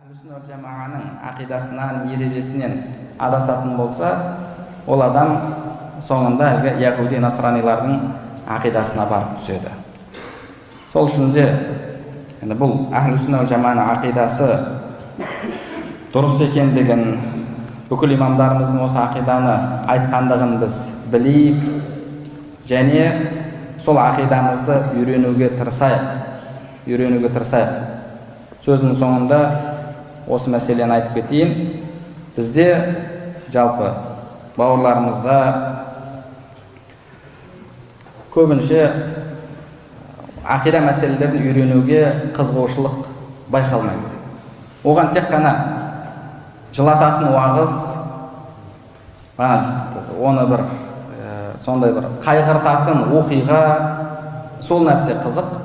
Әхлі жамағаның ақидасынан, ережесінен адасатын болса, ол адам соңында әлгі яһуди, насранилардың ақидасына барып түседі. Сол үшін де енді бұл әхлі сүнна жамағаның ақидасы дұрыс екендігін, бүкіл имамдарымыздың осы ақиданы айтқандығын біз білейік және сол ақидамызды үйренуге тырысайық, үйренуге тырысайық. Сөздің соңында осы мәселені айтып кетейін. Бізде, жалпы бауырларымызда көбінше ақида мәселелерін үйренуге қызығушылық байқалмайды. Оған тек қана жылататын уағыз, оны бір сондай бір қайғыртатын оқиға, сол нәрсе қызық.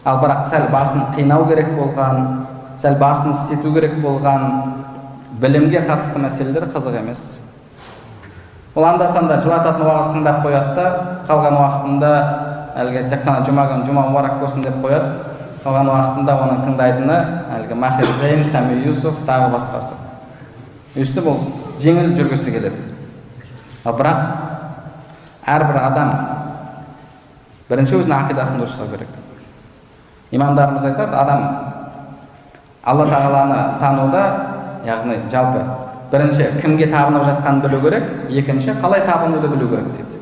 Ал бірақ сәл басын қинау керек болған, сәл басын істету керек болған білімге қатысты мәселелер қызық емес. Ол анда санда жылататын уағыз тыңдап қояды да, қалған уақытында әлгі тек қана жұма күні «Жұма мүбарак болсын» деп қояды. Қалған уақытында оның тыңдайтыны әлгі Махир Зейн, Сами Юсуф, тағы басқасы. Өйстіп ол жеңіл жүргісі келеді. Ал бірақ әрбір адам бірінші өзінің ақидасын дұрыстау керек. Имамдарымыз айтады, адам Алла Тағаланы тануда, яғни жалпы бірінші кімге табынып жатқанын білу керек, екінші қалай табынуды білу керек дейді.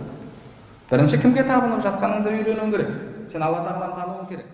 Бірінші кімге табынып жатқаныңды үйренуің керек, сен Алла Тағаланы тануың керек.